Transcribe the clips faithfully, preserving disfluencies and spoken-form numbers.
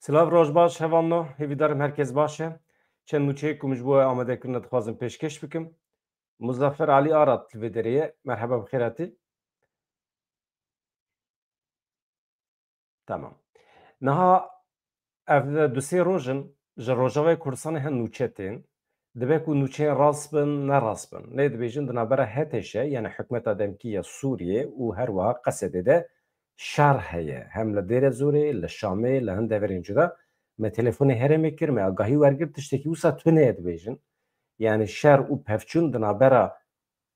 Silav, roj baş, hevalno, hêvîdarim herkes baş e. Çend nûçeyê ku min ji bo amadekirina dixwazim pêşkêş bikim. Muzaffer Alî Arat li vê derê ye. Merheba, bi xêr hatî. Tamam. Niha ev du sê roj in ji Rojavayê Kurdistanê hin nûçe tên. Dibe ku nûçeyên rast bin, ne rast bin. Lê dibêjin di navbera H T Ş, yani Hikûmeta Demkî ya Sûriyê û her wiha Qesedê de şer heye. Hem li Dêrezorê, li Şamê, li hin deverên cuda. Me telefonê herêmê kir, me agahî wergirt, tiştekî wisa tune ye dibêjin. Yani şer û pevçûn di navbera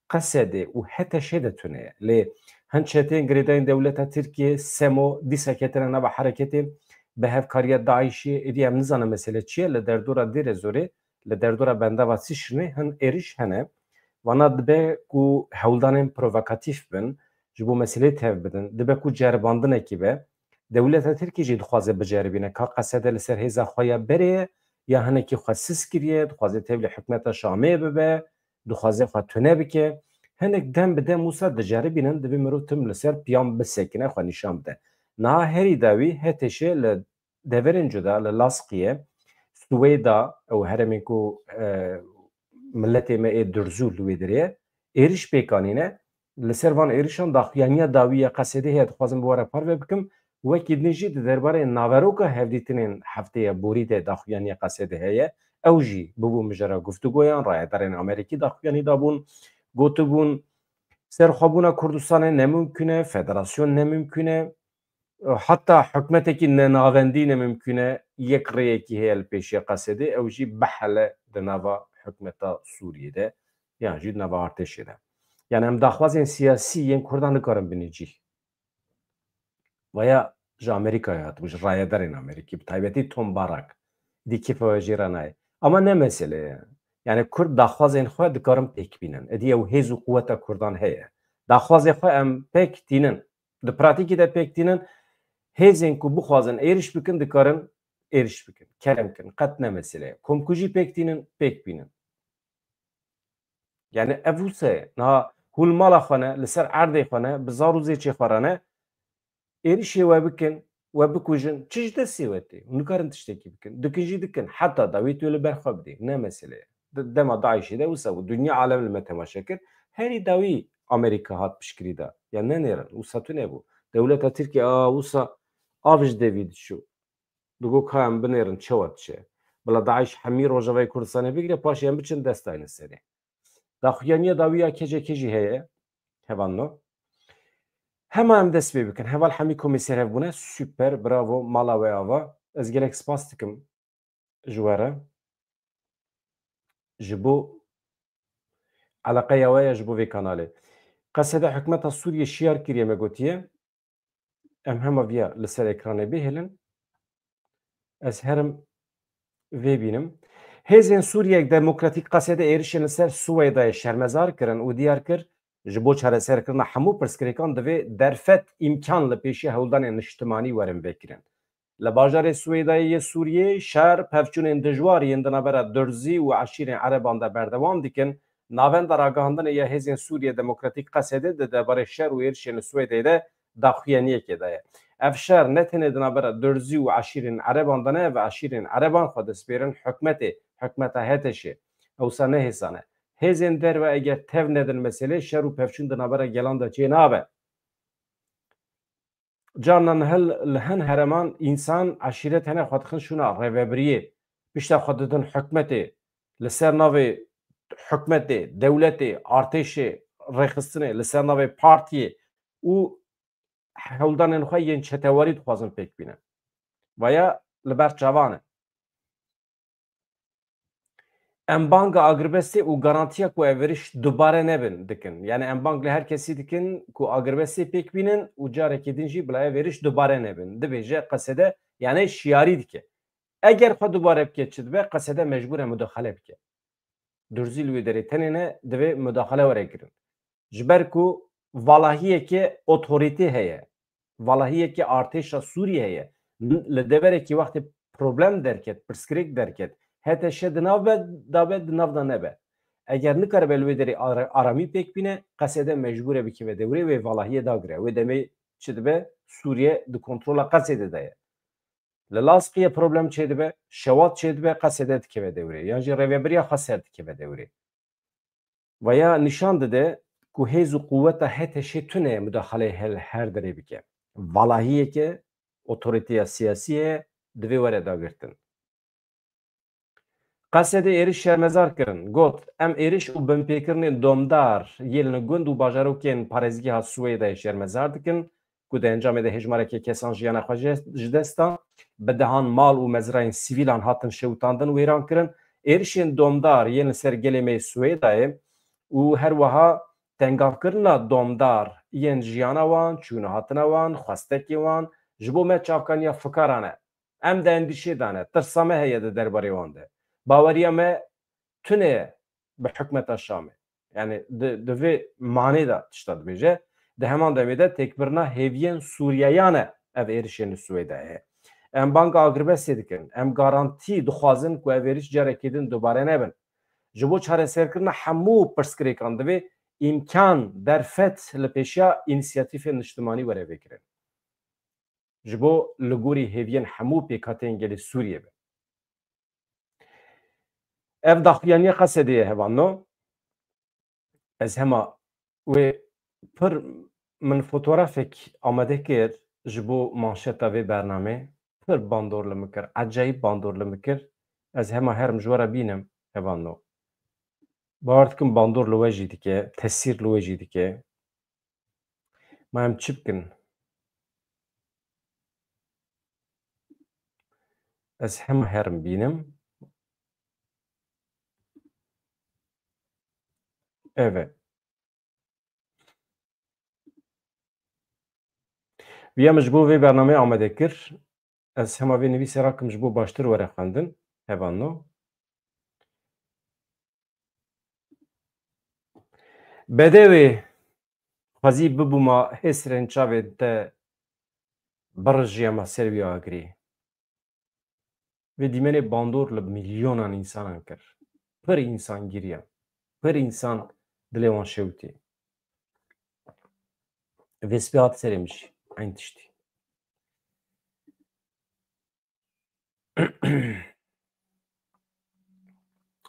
Qesedê û H T Şê de tune ye. Lê hin çeteyên girêdayên dewleta Tirkiyê, SEMO, dîsa ketine nava hereketê bi hevkariya DAIŞê, êdî em nizanin mesele çi ye, li derdora Dêrezorê, li derdora bendava Sîşinê hin êriş hene. Vana dibe ku hewldanên provokatîf bin, ji bo meseleyê tev bidin. Dibe ku ceribandinekî be. Dewleta Tirkiyê jî dixwaze biceribîne ka Qesede li ser hêza xwe ya berê ye, ya hinekî xwe siz kiriye, dixwaze tevlî hikûmeta Şamê bibe, dixwaze xwe tune bike. Hinek dem bi dem wisa diceribînin, divê mirov tim li ser piyan bisekine, xwe nîşan bide. Niha herî dawî H T Ş li deverên cuda, li Laskiye, Swêda, ew herêmên ku, e, miletê me ê Durzû li wê derê ye, êriş pêk anîne. Li ser van êrişan daxuyaniya dawî ya Qesedê heye, dixwazim bi we re parve bikim. Wekî din jî di derbarê naveroka hevdîtinên heftê ya borî de daxuyaniya Qesedê heye. Ew jî bûbû mijara guftûgoyan, rayedarên Amerîkî daxuyanî dabûn, gotibûn, serxwebûna Kurdistanê ne mimkûn e, federasyon ne mimkûn e. Heta hikûmetekî nenavendî ne mimkûn e, yek rêyekî heye li pêşiya Qesedê, ew jî bihele di nava hikûmeta Sûriyê de, yan jî di nava artêşê de. Yani em daxwazên siyasî yên Kurdan nikarin binê cî. Vaya ji Amerîkayê hatibû, ji rayedarên Amerîkî, bi taybetî Tom Barak, dî kêfa we jê re nayê. Ama ne mesele ye. Yani Kurd daxwazên xwe dikarin pêk bînin. Êdî ew hêz û quweta Kurdan heye. Daxwazê xwe em pêk tînin. Di pratîkê de pêk tînin. Hêzên ku bixwazin êriş bikin, dikarin êriş bikin. Kerem kin. Qet ne mesele ye. Komkujî pêk tînin, pêk bînin. Yani ev wisa ye. Niha hûn mala xwe ne, li ser erdê xwe ne, bi zar û zêçê xwe re ne. Êrişê we bikin, we bikujin, çi ji destê we tê? Hûn nikarin tiştekî bikin. Dikin jî dikin. Heta dawî tu li ber xwe bidê. Ne mesele ye. Di-, dema DAIŞê de wisa bû. Dinya alem li me temaşe kir. Herî dawî Amerîka hat piştgirî da. Ya nenêrin. Wisa tune bû. Dewleta Tirkiye a wisa av ji devî diçû. Digot ka em binêrin çawa diçe. Bila DAIŞ hemî Rojavayê Kurdistanê bigire, paşê em biçin destayne serê. Daxuyaniya dawî ya K C K jî heye. Hevalno. Hema em dest pê bikin. Heval hemî komê serhev bûne. Super, bravo, mala we ava. Ez gelek spas dikim ji we re. Ji bo eleqeya we ya ji bo vê kanalê. Qesede hikûmeta Sûriyê şiyar kiriye, me gotiye. Em hema viya li ser ekranê bihêlin. Ez herim vê bînim. Hêzên Sûriyek Demokratîk Qesede êrişên li ser Siweydayê şermezar kirin û diyar kir, ji bo çareserkirina hemû pirsgirêkan divê derfet îmkan li pêşiya hewldanên niştimanî werin vekirin. Li bajarê Siweydayê yê Sûriyê şer pevçûnên dijwar yên di navbera Durzî û eşîrên Ereban de berdewam dikin. Navenda ragihandinê ya Hêzên Sûriye Demokratîk Qesedê di derbarê şer û êrişên li Swêdeyê de daxuyaniyekê daye. Ev şer ne tenê di navbera Durzî û eşîrên Ereban de ne, ev eşîrên Ereban xwe dispêrin hikûmetê, hikûmeta H T Şê. Ewsa ne hêsan e. Hêzên derve eger tev nedin meselê, şer û pevçûn di navbera gelan de çê nabe. Carnan hil li hin hereman însan, eşîret hene xwe dixin şûna rêvebiriyê. Pişta xwe didin hikûmetê, li ser navê hikûmetê, dewletê, artêşê, rêxistinê, li ser navê partiyê û hewldanên xwe yên çetewarî dixwazin pêk bînin. Vaya li ber çavan e. Em banga agirbestê û garantiya ku ev êriş dubare nebin dikin. Yani em bang li her kesî dikin ku agirbestê pêk bînin û carekê din jî bila ev êriş dubare nebin. Dibêje Qesede, yani şiyarî dike. Eger xwe dubare bike çi dibe, Qesede mecbûr e mudaxale bike. Durzî li wê derê tenê ne, divê mudaxale were kirin. Ji ber ku valahiyeke otorîtê heye, valahiyeke artêşa Sûriyê heye. N-, li deverekî wextê problem derket, pirsgirêk derket, H T Ş di nav be, da be, di nav da nebe. Eger nikaribe li wê derê ara-, aramî pêk bîne, Qesede mecbûr e bikeve dewrê wê valahiyê dagire. Wê demê çi dibe? Sûriye di kontrola Qesedê de ye. Li Laskiye problem çêdibe, Şewat çêdibe, Qesede dikeve dewrê. Yan jî rêvebiriya Xweser dikeve dewrê. Veya nîşan dide ku hêz û quweta H T Şê tune ye mudaxaleyê her, her derê bike. Valahiyeke otorîteya siyasî heye, divê were dagirtin. Qesedê êrîş şermezar kirin, got, em êrîş û binpêkirinên domdar yên li gund û bajarokên parêzgeha Swêdayê şermezar dikin, ku di encamê de hêjmarekê kesan jiyana xwe ji, ji dest da. Bi dehan mal û mezrayên sivîlan hatin şewitandin, wêran kirin. Êrişên domdar yên li ser gelê me yê Swêdayê û her wiha tengavkirina domdar yên jiyana wan, çûn û hatina wan, xwestekê wan ji bo me çavkaniya fikaran e. Em di endîşê de ne, tirsa me heye di derbarê wan de. Baweriya me tune ye bi hikûmeta Şamê. Yani di, di vê manê de tişta dibêje. Di heman demê de têkbirina hêviyên Sûriyeyan e ev êrişên li Swêdayê. Em banga agirbestê dikin. Em garantî dixwazin ku ev êriş carekê din dubare nebin. Ji bo çareserkirina hemû pirsgirêkan divê îmkan, derfet li pêşiya înîsiyatîfên niştimanî were vekirin. Ji bo li gorî hêviyên hemû pêkhateyên gelê Sûriyê be. Ev daxuyaniya Qesedê ye, hevalno. Ez hema wê pir, min fotografek amade kir ji bo manşeta vê bernamê. Pir bandor li min kir, ecayîb bandor li min kir. Ez hema herim ji we re bînim, hevalno. Bawer dikim bandor li we jî dike, tesîr li we jî dike. Ma em çi bikin? Ez hema herim bînim. Evet. Viya min ji bo vê bernameyê amade kir. Ez hema vê nivîsê rakim ji bo baştir were xwendin. Hevalno. Bedewê xwezî bibûma hêsirên çavên te birijiyema ser wî agirî. Vê dîmenê bandor li milyonan însanan kir. Pir însan giriyan. Pir însan dilê wan şewitî. Vê spî hat serê min jî. Eyn tiştî.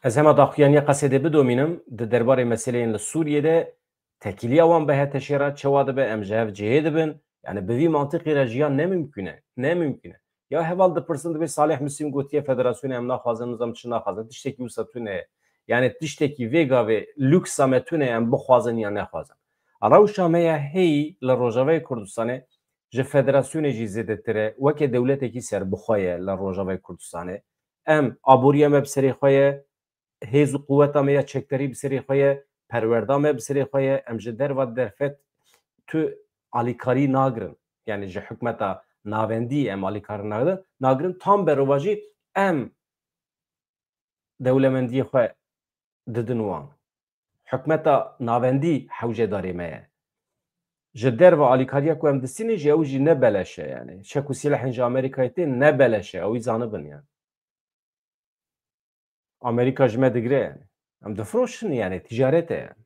Ez hema daxuyaniya Qesedê bidomînim, di derbarê meseleyên li Sûriyê de tekîliya wan bi H T Şê re çawa dibe, em ji hev cihê dibin. Yani bi vî mantiqî re jiyan ne mimkûn e, ne mimkûn e. Ya heval dipirsin, dibê Salih Muslîm gotiye federasyonê em naxwazin, nizam çi naxwazin, tiştekî wisa tune ye. Yani tiştekî vê gavê luksa me tune ye, em bixwazin ya nexwazin. Rewşa me ya heyî li Rojavayê Kurdistanê ji federasyonê jî zêdetir e, weke dewletekî serbixwe ye li Rojavayê Kurdistanê. Em aboriya me bi serê xwe ye, hêz û quweta me ya çekdarî bi serê xwe ye, perwerda me bi serê xwe ye, em ji derva derfet tu alîkarî nagirin. Yani ji hikûmeta navendî em alîkarî nagirin, nagirin. Tam berovajî em dewlemendiyê xwe didin wan. Hikûmeta navendî hewcedarê me ye. Ji derve alîkariya ku em distînin jî, ew jî ne beleş e yani. Çek û sîlehên ji Amerîkayê tên ne beleş e, ew jî zanibin yani. Amerîka ji me digire yani. Em difiroşin yani, ticaret e yani.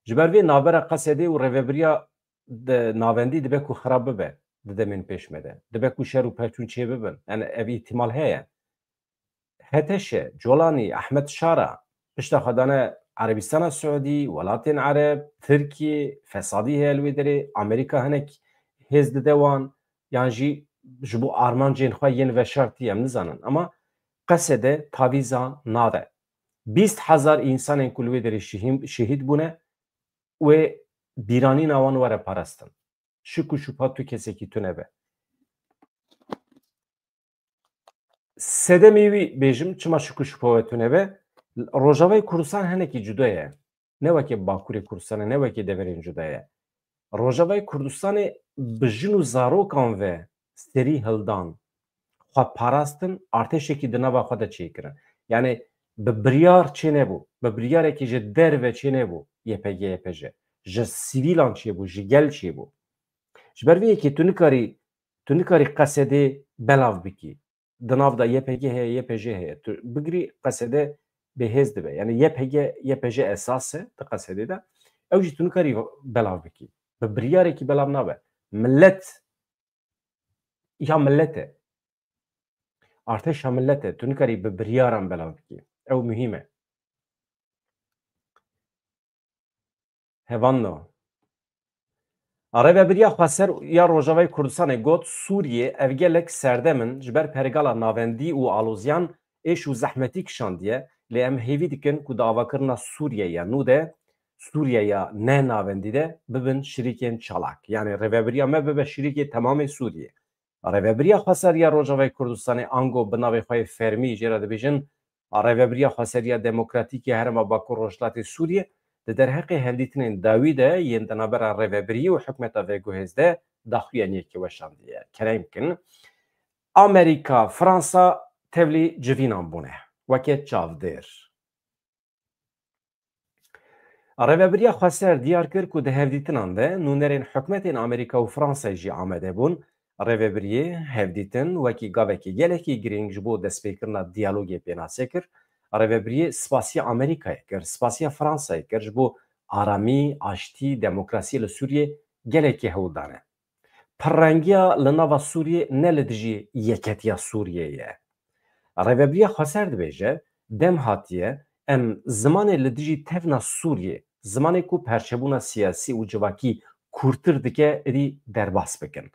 Ji ber vê navbera Qesedê û rêvebiriya de navendî dibe ku xirab bibe di demên pêş me de. Dibe ku şer û pevçûn çêbibin. Yani ev îhtimal heye. H T Ş, Colanî, Ehmed Şara, pişta xwe dane Erebistana Siûdî, welatên Ereb, Tirkiyê, fesadî heye li wê derê, Amerîka hinek hêz dide wan, yan jî ji bo armancên xwe yên veşartî, em nizanin. Ama Qesede tavîza nade. Bîst hezar însanên ku li wê derê şihîn-, şehîd bûne, wê bîranîna wan were parastin. Şik û şupa tu kesekî tune be. Sedemê wî bêjim, çima şik û şupa we tune be? Rojavayê Kurdistan hinekî cuda ye. Ne weke Bakurê Kurdistanê, ne weke deverên cuda ye. Rojavayê Kurdistanê bi jin û zarokan ve serî hildan, xwe parastin, artêşekî di nava xwe de çêkirin. Yani bi biryar çênebû, bi biryarekî ji derve çênebû Y P G Y P J. Ji sivîlan çêbû, ji gel çêbû. Ji ber vê yekê tu nikarî, tu nikarî Qesedê belav bikî. Di nav de Y P G heye, Y P J heye. Tu bigirî Qesede bêhêz dibe. Yani Y P G, Y P J esas e di Qesedê de. Ew jî tu nikarî belav bikî. Bi biryarekî belav nabe. Millet ya millet e. Artêşa millet e. Tu nikarî bi biryaran belav bikî. Ew muhîm e. Hevanno. Rêvebiriya Xweser ya Rojavayê Kurdistanê got, Sûriyê ev gelek serdem in, ji ber pergala navendî û aloziyan êş û zehmetî kişandiye, lê em hêvî dikin ku di avakirina Sûriyê ya nû de, Sûriye ya ne navendî de bibin şirîkên çalak. Yanî rêvebiriya me bibe şirîkê temamê Sûriyê. Rêvebiriya Xweser ya Rojavayê Kurdistanê ango bi navê xwe yê fermî jê re dibêjin, Rêvebiriya Xweser ya Demokratîk ya Herêma Bakur Rojhilatê Sûriyê di derheqê hevdîtinên dawî de yên di navbera rêvebiriyê û hikûmeta veguhêz de daxuyaniyekê weşandiye. Kerem bikin, Amerîka, Fransa tevlî civînan bûne weke çavdêr. Rêvebiriya Xweser diyar kir ku di hevdîtinan de nûnerên hikûmetên Amerîka û Fransayê jî amade bûn. Rêvebiriyê hevdîtin wekî gavekî gelekî girîng ji bo destpêkirina diyalogê pênase kir. Rêvebiriyê spasiya Amerîkayê kir, spasiya Fransayê kir ji bo aramî, aştî, demokrasiyê li Sûriyê gelekî hewl dane. Pirrengiya li nava Sûriyê ne li dijî yeketiya Sûriyê ye. Rêvebiriya Xweser dibêje, dem hatiye em zimanê li dijî tevna Sûriyê, zimanê ku perçebûna siyasî û civakî kûrtir dike, êdî derbas bikin.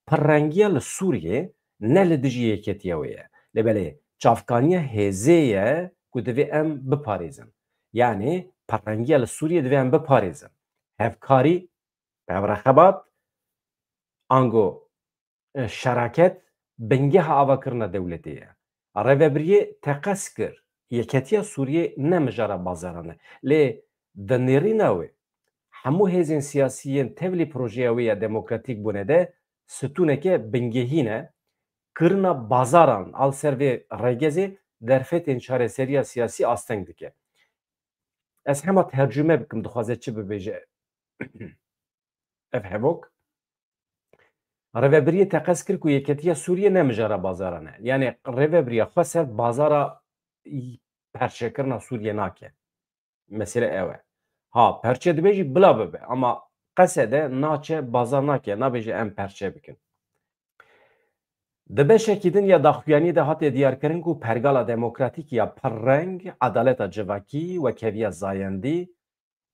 Pirrengiya li Sûriyê ne li dijî yeketiya wê ye. Lê belê çavkaniya hêzê ye ku divê em biparêzin. Yanî pirrengiya li Sûriyê divê em biparêzin. Hevkarî, hevrehebat, ango e, şeraket bingeha avakirina dewletê ye. Rêvebiriyê teqez kir, yeketiya Sûriyê ne mijara bazaran e. Lê di nêrîna wê, hemû hêzên siyasî yên tevlî projeya wê ya demokratîk bûne de stûneke bingehîn e. Kirina bazaran al ser vê rêgezê derfetên çareseriya siyasî asteng dike. Ez hema tercûme bikim, dixwaze çi bibêje ev hevok. Rêvebiriyê teqez kir ku yeketiya Sûriyê ne mijara bazaran e. Yanî rêvebiriya Xweser bazara perçekirina Sûriyê nake. Mesele ew e. Ha, perçe dibe jî bila bibe. Ama qesede naçe bazar nake, nabêje em perçe bikin. Di beşekî din ya daxuyaniyê de hatiye diyarkirin ku pergala demokratîk ya pirreng, edaleta civakî, wekheviya zayendî,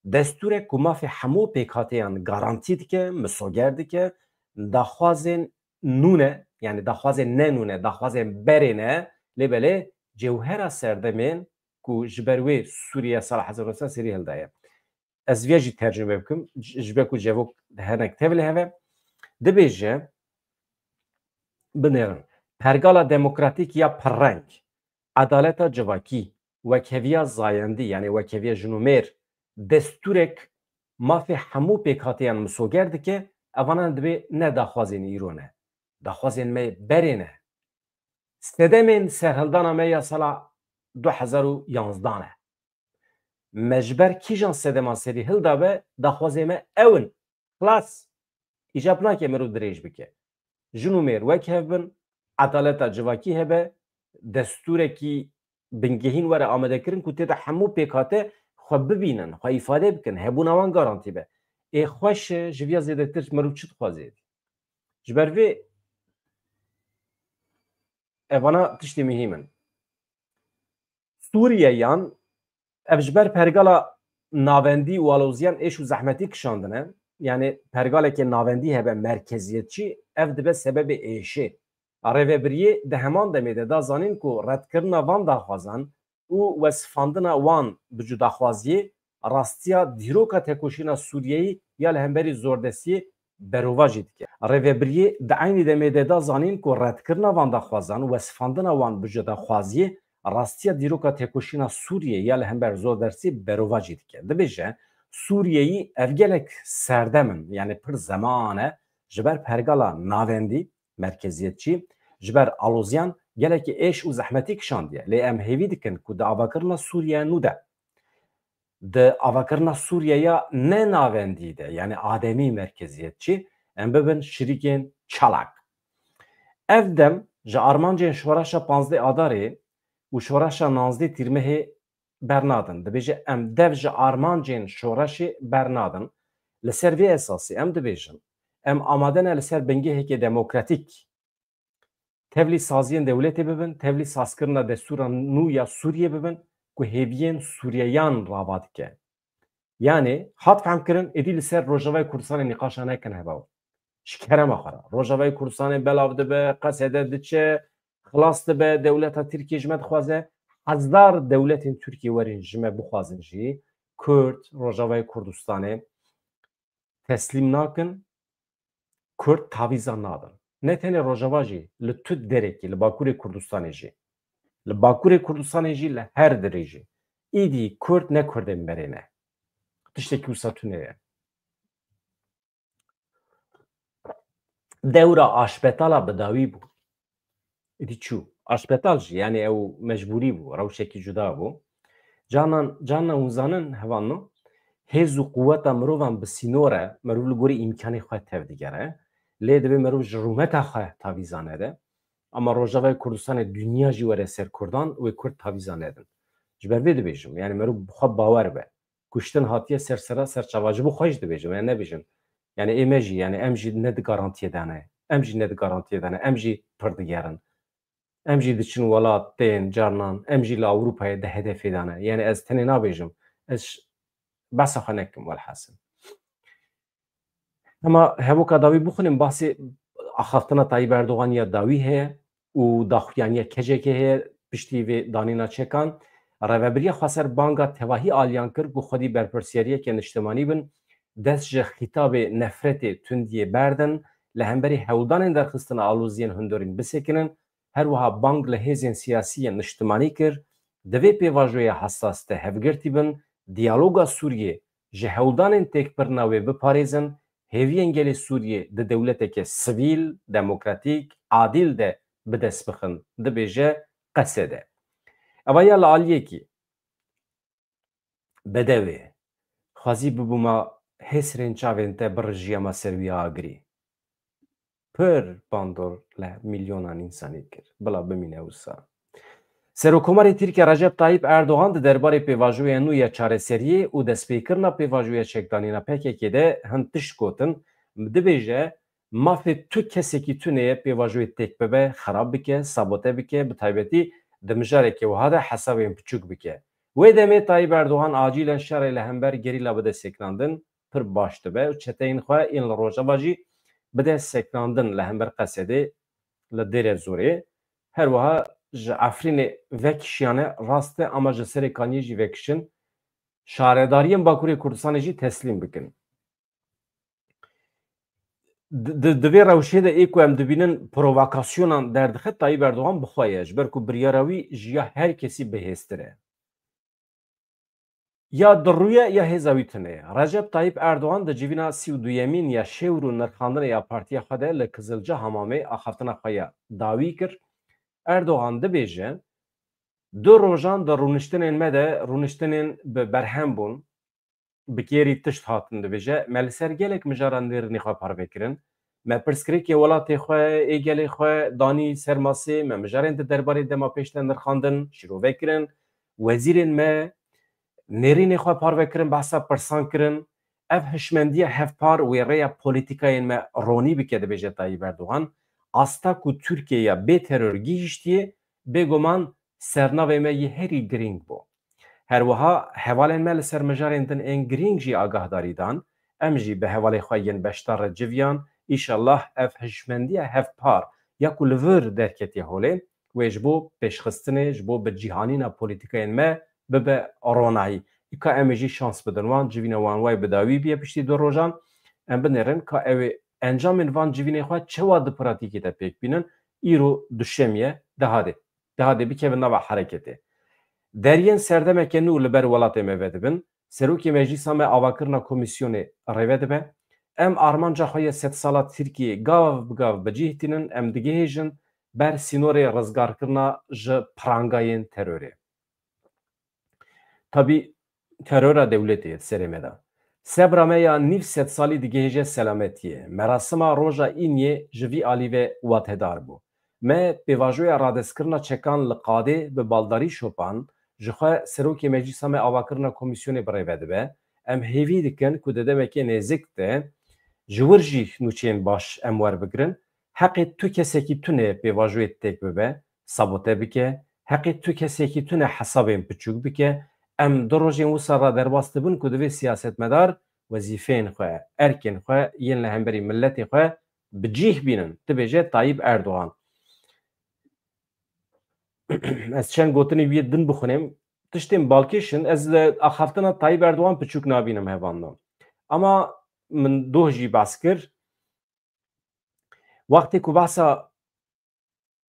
destûrek ku mafê hemû pêkhateyan garantî dike, misoger dike, daxwazên nû ne, yanî daxwazên ne nû ne, daxwazên berê ne, lê belê cewhera serdemên ku ji ber wê Sûriye sala hezar û neh sed serî hildaye. Ez viya jî tercûme bikim, ji, ji ber ku cevok henek tevlî heve. Dibêje, binêrin, pergala demokratîk ya pirreng, edaleta civakî, wekheviya zayendî, yanî wekheviya jin û mêr, destûrek mafê hemû pêkhateyan misoger dike, evana divê ne daxwazên îro ne. Daxwazên me berê ne. Sedemên serhildana me ya sala du hezar û yanzdan e. Me ji ber kîjan sedeman serî hildabe, daxwazê me ew in. Xilas. Îcab nake mirov dirêj bike. Jin û mêr wek hev bin, edaleta civakî hebe, destûrekî bingehîn were amadekirin ku tê de hemû pêkhate xwe bibînin, xwe îfade bikin, hebûna wan garantî be. Ê xweş e, ji viya zêdetir mirov çi dixwaze? Ji ber vê evana tiştê muhîm in. Sûriyeyan ev ji ber pergala navendî û aloziyan êş û zehmetî kişandine. Yanî pergaleke navendî hebe merkeziyetçî, ev dibe sebebê êşê. Rêvebiriyê di heman demê de da zanîn ku redkirina van daxwazan û wesifandina wan bi cudaxwaziyê rastiya dîroka tekoşîna Sûriyeyî ya li hemberî zordestiyê berovajî dike. Rêvebiriyê di eynî demê de da zanîn ku redkirina van daxwazan, wesifandina wan bi cudaxwaziyê, rastiya dîroka tekoşîna Sûriyê ya li hember zordestiyê berovajî dike. Dibêje, Sûriyeyî ev gelek serdem in, yanî pir zeman e, ji ber pergala navendî, merkeziyetçî, ji ber aloziyan gelekî êş û zehmetî kişandiye. Lê em hêvî dikin ku di avakirina Sûriye nû de, di avakirina Sûriye ya ne navendî de, yanî ademî merkeziyetçî, em bibin şirîkên çalak. Ev dem ji armancên şoreşa panzdeh Adarê û şoreşa nanzdeh Tîrmehê bernadin. Dibêje, em dev ji armancên şoreşê bernadin. Li ser vê esasî em dibêjin, em amade ne li ser bingehekê demokratîk Tevlî saziyên dewletê bibin, tevlî sazkirina destûra nû ya Sûriyê bibin ku hêviyên Sûriyeyan rava dike. Yanî hat fehmkirin, êdî li ser Rojavayê Kurdistanê nîqaşa nekin heva. Ji kerema xwe re. Rojavayê Kurdistanê belav dibe, Qesede diçe, xilas dibe, dewleta Tirkiyê ji me dixwaze. Hezar dewletên Tirkiyê werin ji me bixwazin jî, Kurd, Rojavayê Kurdistanê teslîm nakin, Kurd tavîza nadin. Ne tenê Rojava jî, li tu derekî, li Bakurê Kurdistanê jî. Li Bakurê Kurdistanê jî, li her derê jî. Îdî Kurd ne Kurdên berê ne. Tiştekî wisa tune ye. Dewra aşbetala bi dawî bû. Îdî çû. Aşbetal jî, yanî ew mecbûrî bû, rewşekî cuda bû. Canan, canan hûn zanin hevalno, hêz û quweta mirovan bi sînor e, merov li gorî îmkanê xwe tev digere. Lê divê merov ji rûmeta xwe tavîza nede. Ama Rojavayê Kurdistanê dinya jî were ser Kurdan, wê Kurd tavîza nedin. Ji ber vê dibêjim, yanî merov bi xwe bawer be. Kuştin hatiye ser sera ser çava. Ji bo xwe jî dibêjim, yanî nebêjim. Yanî ê me jî, yanî em jî ne di garantiyê de ne. Em jî ne di garantiyê de ne. Em jî pir digerin. Em jî diçin welat tên carnan. Em jî li Ewropayê di hedefê de ne. Yanî ez tenê nabêjim. Ez ş-, behsa xwe nekim welhasil. Hema hevoka dawî bixwînim, basê axaftina Tayyip Erdogan ya dawî heye û daxuyaniya kecekê heye piştî vê danîna çekan. Rêvebiriya Xweser banga tevahî aliyan kir ku xwedî berpirsiyariyeke niştimanî bin, dest ji xîtabê nefretê, tundiyê berdin, li hemberî hewldanên derxistina aloziyên hundirîn bisekinin, her wiha bang li hêzên siyasî yên niştimanî kir, divê pêvajoya hesas de hevgirtî bin, diyaloga Sûriyê ji hewldanên têkbirina wê biparêzin, hêviyên gelê Sûriyê di dewleteke sivîl, demokratîk, adîl de bi dest bixin, dibêje Qesede. Eva ya li aliyekî Bedewê, xwezî bibûma hêsrên çavên te birijiyama ser wî agirî. Pir bandor li milyonan însanî kir. Bila bimîne wisa. Serokkomarê Tirkiye Recep Tayyip Erdogan di derbarê pêvajoya nû ya çareseriyê û destpêkirina pêvajoya çekdanîna P K K de hin tişt gotin, dibêje, mafê tu kesekî tune ye pêvajoyê têk bibe, xerab bike, sabote bike, bi taybetî di mijarekê wiha de hesabên piçûk bike. Wê demê Tayyip Erdogan acîlen şerê li hember gerîla bide sekinandin, pir baş dibe û çeteyên xwe yên li Rojava jî bide sekinandin li hember Qesedê, li Dêre Zorê. Her wiha ji Efrînê vekişiyane rast e, ama ji Serêkaniyê jî vekişin, şaredariyên Bakurê Kurdistanê jî teslîm bikin. Di, di, di vê rewşê de ê ku em dibînin provokasyonan derdixe, Tayyip Erdogan bi xwe ye, ji ber ku biryara wî ji ya her kesî bihêztir e. Ya dirûye ya hêza wî tune ye. Recep Tayyip Erdogan di civîna sî û duyemîn ya şêwr û nirxandinê ya partiya xwe de li Kizilca Hamamê axaftina xwe ya dawî kir. Erdogan dibêje, du rojan di rûniştinên me de rûniştinên bi berhem bûn, bi kêrî tişt hatin dibêje, me li ser gelek mijaran nêrînê xwe parve kirin. Me pirsgirêkê welatê xwe, ê gelê xwe danî ser masê, me mijarên di derbarê dema pêş de nirxandin, şîrove kirin. Wezîrên me nêrînê xwe parve kirin, behsa pirsan kirin. Ev hişmendiya hevpar wê rêya polîtîkayên me ronî bike, dibêje Tayyip Erdogan. Asta ku Tirkiyeya bê teror gihîştiye, bêguman sernavê me yê herî girîng bû. Her wiha hevalên me li ser mijarên din ên girîng jî agahdarî dan. Em jî bi hevalê xwe yên beşdar re civiyan. Îşallah ev hişmendiya hevpar ya ku li vir derketiye holê, wê ji bo pêşxistinê, ji bo bi cîhanîna polîtîkayên me bibe ronahî. Îka em ê jî şans bidin wan, civîna wan wayê bi dawî biye piştî du rojan. Em binêrin ka ew ê encamên van civînê xwe çewa di pratîkê de pêk bînin. Îro duşemî ye, dehadê. Dehadê bikevin nava hereketê. Deriyên serdemeke nû li ber welatê me vedibin. Serokê Meclîsa me avakirina komîsyonê rêve dibe. Em armanca xwe ya sedsala Tirkiyê gav bi gav bi cih tînin, em digihêjin ber sînorê rizgarkirina ji pirangayên terorê. Tabî terora dewletê ye di serê me de. Sebra me ya nîv sedsalî digihêje selametiyê. Merasima roja Îniyê ji vî alî ve watedar bû. Me pêvajoya radestkirina çekan li qadê bi baldarî şopan, ji xwe Serokê Meclîsa me avakirina komîsyonê bi rêve dibe. Em hêvî dikin ku di demekê nêzik de ji wir jî nûçeyên baş em werbigirin. Heqê tu kesekî tune pêvajoyê têk bibe, sabote bike, heqê tu kesekî tune hesabên piçûk bike. Em du rojên wisa re derbas dibin ku divê siyasetmedar wezîfeyên xwe, erkên xwe yên li hemberî miletê xwe bi cîh bînin, dibêje Tayyip Erdogan. Ez çend gotinê wî din bixwînim. Tiştên balkêş in, ez li axaftina Tayyip Erdogan piçûk nabînim hevalno. Ama min doh jî behs kir. Wextê ku behsa,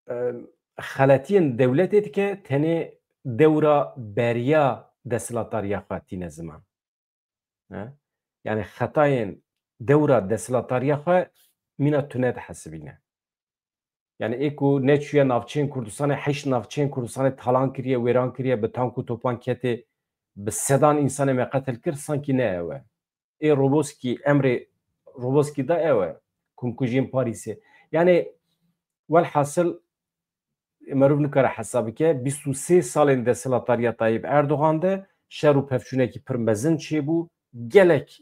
e, xeletiyên dewletê dike, tenê dewra beriya desthilatdariya xwe tîne ziman. He? Yani xetayên dewra desthilatdariya xwe mîna tune dihesibîne. Yani ê ku neçûye navçeyên Kurdistanê, heşt navçeyên Kurdistanê talan kiriye, wêran kiriye, bi tank û topan ketê, bi sedan însanê me qetil kir, sankî ne ew e. Ê Roboskî, emrê Roboskî da ew e, komkujiyên Parîsê. Yani welhasil, merov nikare hesab bike, bîst û sê salên desthilatdariya Tayyip Erdogan de şer û pevçûnekî pir mezin çêbû, gelek,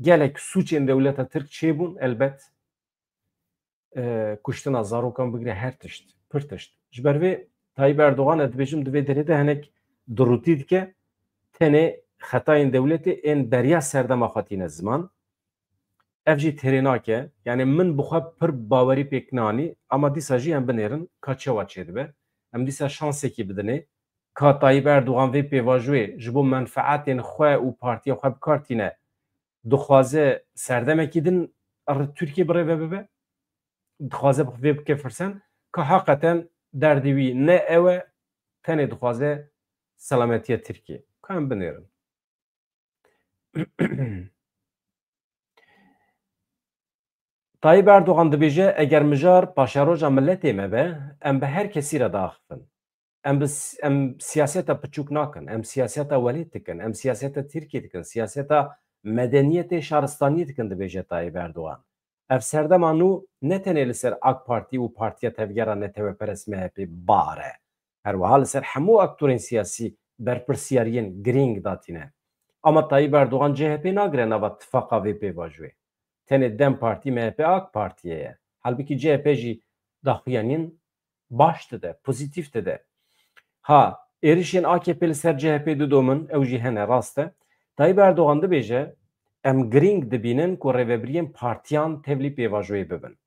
gelek sûcên dewleta Tirk çêbûn, elbet. E, kuştina zarokan bigire her tişt, pir tişt. Ji ber vê Tayyip Erdogan, ez dibêjim, di vê derê de hinek durûtî dike, tenê xetayên dewletê ên beriya serdema xwe tîne ziman. Ev jî têrê nake. Yani min bi xwe pir bawerî pêk nanî, ama dîsa jî em binêrin ka çawa çêdibe. Em dîsa şansekî bidinê. Ka Tayyip Erdogan vê pêvajoyê ji bo menfeetên xwe û partiya xwe bi kar tîne, dixwaze serdemekî din ri-, Tirkiye birêve bibe, dixwaze bi-, vê bike firsen, ka heqeten derdê wî ne ew e, tenê dixwaze selametiya Tirkiye. Ka em binêrin. Tayyip Erdogan dibêje, eger mijar paşeroja miletê me be, em bi her kesî re diaxifin. Em bi s-, em siyaseta piçûk nakin, em siyaseta welêt dikin, em siyaseta Tirkiyê dikin, siyaseta medeniyetê şaristaniyê dikin, dibêje Tayyip Erdogan. Ev serdema nû ne tenê li ser AK Partî û Partiya Tevgera Neteweperest M H P bar e. Her wiha li ser hemû aktorên siyasî berpirsiyariyên girîng datîne. Ama Tayyip Erdogan C H P nagire nava tifaqa vê pêvajoyê. Tenê DEM Partî, M H P, AK Partiye ye. Halbikî C H P jî daxuyaniyên baş dide, pozîtîf dide. Ha, êrişên A K P li ser C H P didomin, ew jî hene, rast e. Tayyip Erdogan dibêje, em girîng dibînin ku rêvebiriyên partiyan tevlî pêvajoyê bibin.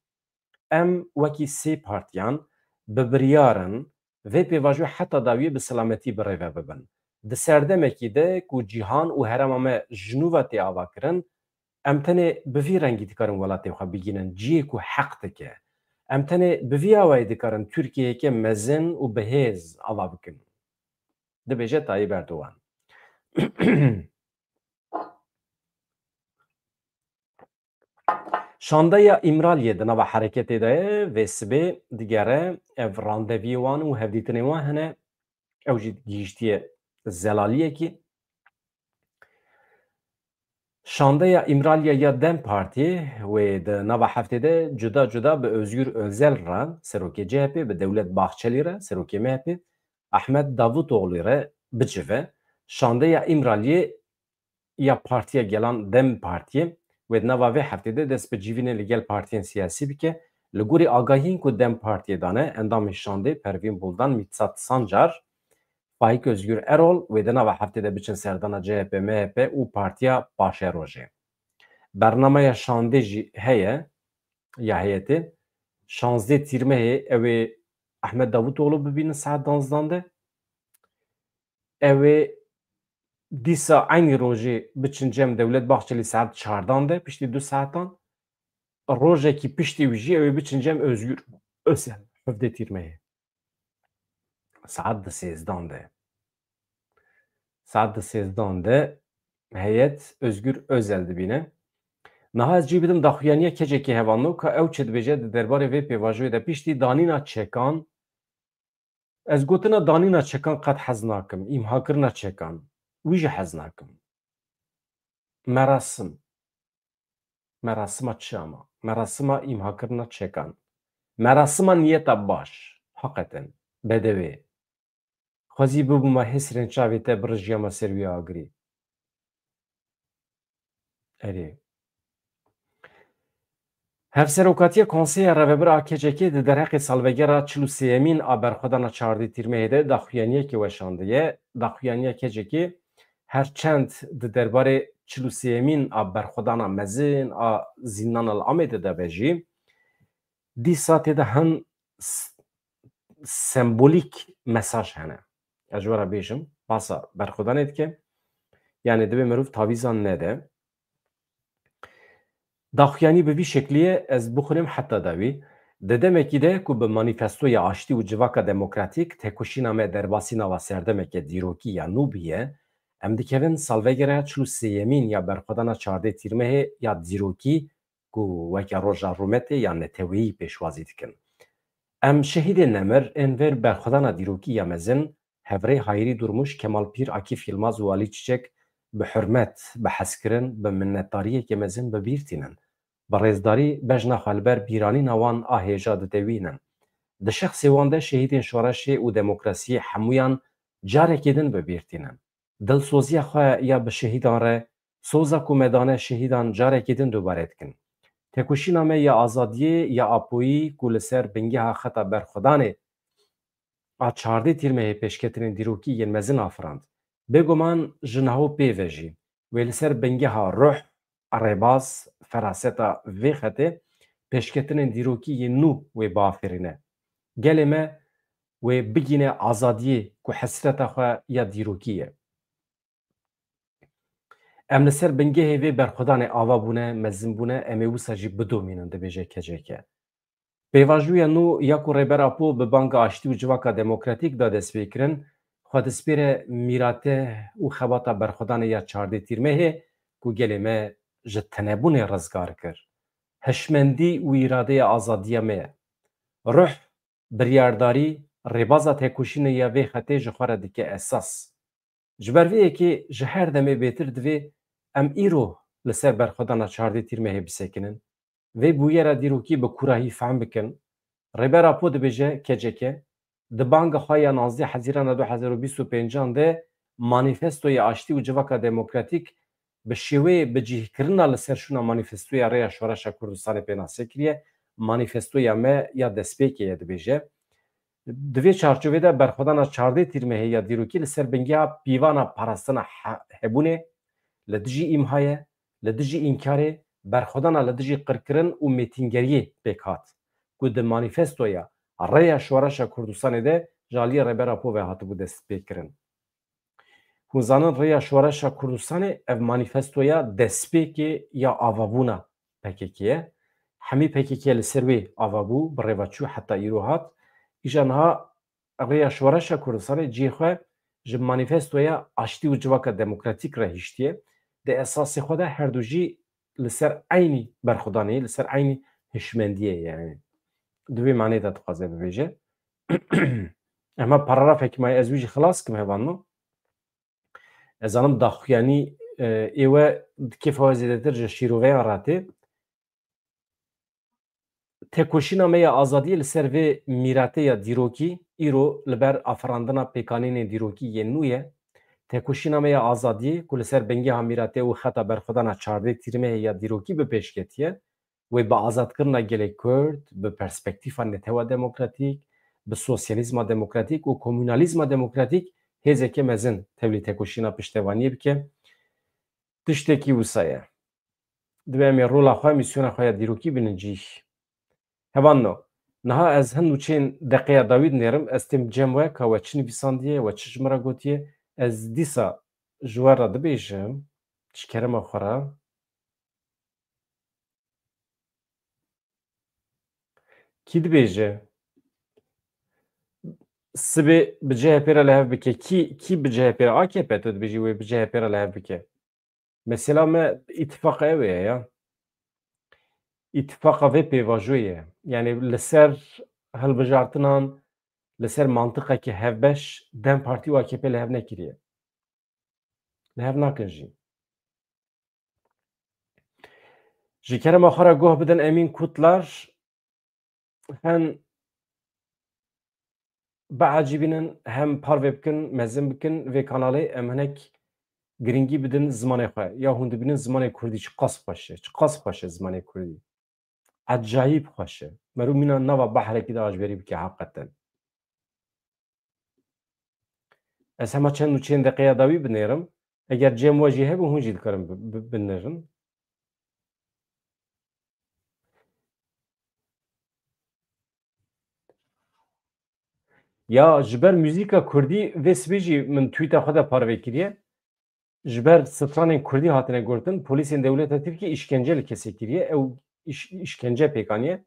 Em wekî sê partiyan bi biryar in vê pêvajoyê heta dawiyê bi selametî birêve bibin. Di serdemekî de ku cîhan û herêma me ji nû ve tê avakirin, em tenê bi vî rengî dikarin welatê xwe bigihînin cihê ku heq dike. Em tenê bi vî awayî dikarin Tirkiyeyeke mezin û bihêz ava bikin, dibêje Tayyip Erdogan. Şandeya Îmraliyê di nava hereketê de ye, vê sibê digere, ev randeviyê wan û hevdîtinê wan hene, ew jî gihîştiye zelaliyekî. Şandeya Îmraliya ya DEM Partiyê wê di nava heftê de cuda cuda bi Özgür Özel re, serokê C H P, bi Devlet Bahçelî re, serokê M H P, Ahmet Davutoğlu re bicive. Şandeya Îmraliyê ya Partiya Gelan DEM Partiyê wê di nava vê heftê de dest bi civînê li gel partiyên siyasî bike. Li gorî agahiyên ku DEM Partiyê dane, endamê şandê Pervîn Buldan, Mîtsat Sancar, Faîk Özgür Erol wê di nava heftê de biçin serdana C H P, M H P û Partiya Paşerojê. Bernameya şandê jî heye, ya heyetê. Şazdeh Tîrmehê ew ê Ahmet Davutoğlu bibînin saet danzdan de. Ew ê dîsa eynî rojê biçin cem Devlet Bahçelî saet çardan de, piştî du saetan. Rojekî piştî wî jî ew ê biçin cem Özgür Özel, hevdeh Tîrmehê. Saet di sêzdan de. Saet di sêzdan de heyet Özgür Özel dibîne. Niha ez cî bidim daxuyaniya keçekî hevalno ka ew çi dibêje di derbarê vê pêvajoyê de. Piştî danîna çekan, ez gotina danîna çekan qet hez nakim, îmhakirina çekan, wî jî hez nakim. Merasim. Merasima çi ama? Merasima îmhakirina çekan. Merasima niyeta baş. Heqeten. Bedewê. Xwezî bibûma hêsirên çavê te birijiyama ser wî agirî. Erê. Hevserokatiya Konseya Rêvebir a K C K di derheqê salvegera çil û sêyemîn a berxwedana çardê Tîrmehê de daxuyaniyekê weşandiye. Daxuyaniya K C K her çend di derbarê çil û sêyemîn a berxwedana mezin a Zîndana li Amedê de be jî, dîsa tê de hin s-, sembolîk mesaj hene. Ez ji we re bêjim, basa berxwedanê dike. Yani divê mirov tavîzan nede. Daxuyanî bi vî şeklî ye, ez bixwînim heta dawî. Di demekî de ku bi manîfestoya aştî û civaka demokratîk tekoşîna me derbasî nava serdemeke dîrokî ya nû bûye, em dikevin salvegera çil û sêyemîn ya berxwedana çardê Tîrmehê ya dîrokî ku weke roja rûmetê ya neteweyî pêşwazî dikin. Em şehîdên nemir ên vê berxwedana dîrokî ya mezin, hevrê Hayrî Durmuş, Kemal Pîr, Akîf Yilmaz û Alî Çiçek bi hurmet, bi hezkirin, bi minnetdariyeke mezin bi bîr tînin. Bi rêzdarî bejna xwe li ber bîranîna wan a hêja didewînin. Di şexsê wan de şehîdên şoreşê û demokrasiyê hemûyan carekê din bi bîr tînin. Dilsoziya xwe ya bi şehîdan re, soza ku me dane şehîdan carekê din dubare dikin. Tekoşîna me ya azadiyê, ya Apoyî ku li ser bingeha xeta berxwedanê a çardê Tîrmehê pêşketinên dîrokî yên mezin afirand. Bêguman ji niha û pê ve jî wê li ser bingeha ruh, rêbaz, feraseta vê xetê pêşketinên dîrokî yên nû wê biafirîne. Gelê me wê bigîne azadiyê ku hesreta xwe ya dîrokî ye. Em li ser bingehê vê berxwedanê ava bûne, mezin bûne, em ê wisa jî bidomînin, dibêje K C K. Pêvajoya nû ya ku Rêber Apo bi banga aştî û civaka demokratîk da destpêkirin, xwe dispêre mîrate û xebata berxwedanê ya çardê Tîrmehê ku gelê me ji tinebûnê rizgar kir. Hişmendî û îradeya azadiya me ye. Ruh, biryardarî, rêbaza tekoşînê ya vê xetê ji xwe re dike esas. Ji ber vê yekê ji her demê bêtir divê em îro li ser berxwedana çardê Tîrmehê bisekinin. Vê bûyera dîrokî bi kûrahî fehm bikin. Rêber Apo dibêje K C K, di banga xwe ya navzdeh Hezîrana du hezar û bîst û pêncan de manîfestoya aştî û civaka demokratîk bi şêweyê bicihkirina li ser şûna manîfestoya Rêya Şoreşa Kurdistanê pênase kiriye. Manîfestoya me ya destpêkê ye, dibêje. Di vê çarçovê de berxwedana çardê Tîrmehê ya dîrokî li ser bingeha pîvana parastina he-, hebûnê, li dijî îmhayê, li dijî înkarê, berxwedana li dijî qirkirin û mêtîngeriyê pêk hat, ku di manîfestoya Rêya Şoreşa Kurdistanê de ji aliyê Rêber Apo ve hatibû destpêkirin. Hûn zanin Rêya Şoreşa Kurdistanê ev manîfestoya destpêkê ya avabûna P K K ye. Hemî P K K li ser wê ava bû, bi rê ve çû heta îro hat. Îja niha Rêya Şoreşa Kurdistanê cihê xwe ji manîfestoya aştî û civaka demokratîk re hiştiye. Di esasê xwe de her du jî li ser eynî berxwedanê ye, li ser eynî hişmendiyê ye. Yani di vê manê de dixwaze bibêje. Ema paragrafekî maye ez wî jî xilas kim hevalno. Ez zanim daxuyanî, e, ê we di kêfa we zêdetir ji şîroveyan re tê. Tekoşîna me ya azadiyê li ser vê mîratê ya dîrokî îro li ber afirandina pêkanînên dîrokî yên nû ye. Tekoşîna me ya azadiyê ku li ser bingeha mîratê û xeta berxwedana çardê Tîrmehê ya dîrokî bi pêş ketiye, wê bi azadkirina gelê Kurd, bi perspektîfa netewa demokratîk, bi sosyalîzma demokratîk û komûnalîzma demokratîk hêzeke mezin tevlî tekoşîna piştevaniyê bike. Tiştekî wisa ye. Divê em ê rola xwe, mîsyona xwe ya dîrokî binin cîh. Hevalno, niha ez hin nûçeyên deqeya dawî dinêrim, ez têm cem we ka we çi nivîsandiye, we çi ji min re gotiye, ez dîsa ji we re dibêjim, ji kerema xwe re. Kî dibêje? Sibê bi C H P re li hev bike. Kî, kî bi C H P re? A K P tu dibêjî wê bi C H P re li hev bike. Mesela me îtifaqa ew ê ya. Îtifaqa vê pêvajoyê ye. Yani li ser hilbijartinan, li ser mantiqeke hevbeş DEM Partî û A K P li hev nekiriye. Li hev nakin jî. Ji kerema xwe re guh bidin Emîn Kutlar. Hen biecibînin, hem parve bikin, mezin bikin vê kanalê. Em hinek girîngî bidin zimanê xwe. Ya hûn dibînin zimanê kurdî çiqas xweş e, çiqas xweş e zimanê kurdî. ecayîb xweş e. Mero mîna nava behrekî de aşberî bike heqeten. Ez hema çend û çend deqeya dawî binêrim. Eger cem we jî hebû, hûn jî dikarin bi-, bi-, binêrin. Ya ji ber muzîka kurdî vê sibê jî min tweeta xwe de parve kiriye. Ji ber stranên kurdî hatine gotin, polîsên dewleta Tirkiyê îşkence li kesê kiriye. Ew îş-, îşkence pêk aniye.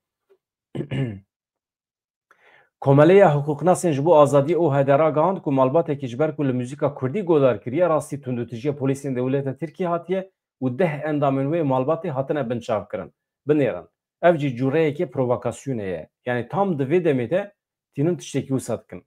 Komeleya hiqûqnasên ji bo azadiyê O H D ragihand ku malbatekî ji ber ku li muzîka kurdî godar kiriye, rastî tundûtîjiya polîsên dewleta Tirkiyê hatiye û deh endamên wê malbatê hatine binçavkirin, binêrin. Ev jî cûreyekê provokasyonê ye. Yanî tam di vê demê de tînin tiştekî wisa dikin.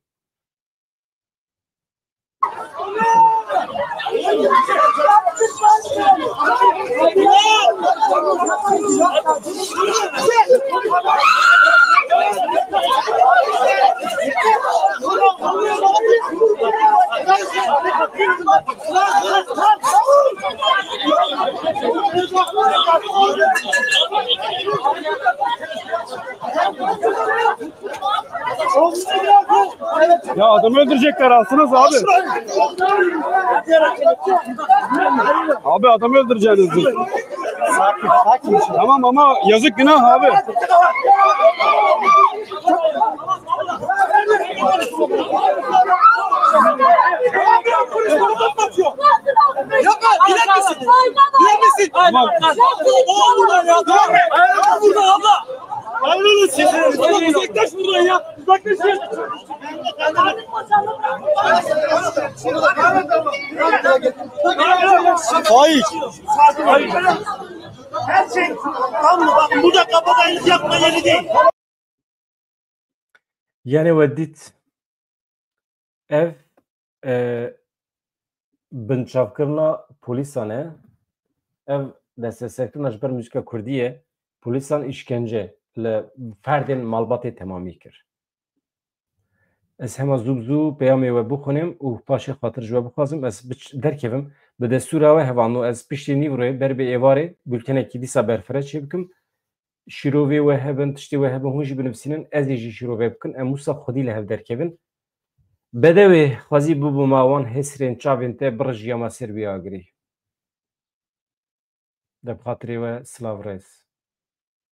Ya adamı öldürecekler, alsınız abi. Abi adamı öldüreceğiniz. Tamam ama yazık, günah abi. Tamam. Uzaklaş buradan ya. Uzaklaş. Faik. Her şey tamam mı? Bakın burada kabadayılık yapma yeri değil. Yanî we dît, ev, e, binçavkirina polîsan e, ev desteserkirina ji ber muzîka kurdî ye, polîsan îşkence li ferdên malbatê temamî kir. Ez hema zû bi zû peyamê we bixwînim û paşê xatir ji we bixwazim, ez biç-, derkevim. Bi destûra we hevalno, ez piştî nîvroyê ber bi êvarê bultenekî dîsa berfireh çêbikim. Şîrovê we hebin, tiştê we hebin, hûn jî binivîsînin, ez ê jî şîrove bikin, em wisa xwedî li hev derkevin. Bedewê xwezî bibûma wan hesrên çavên te, birijiya me ser wî agirî. De bi xatirê we silav rêz.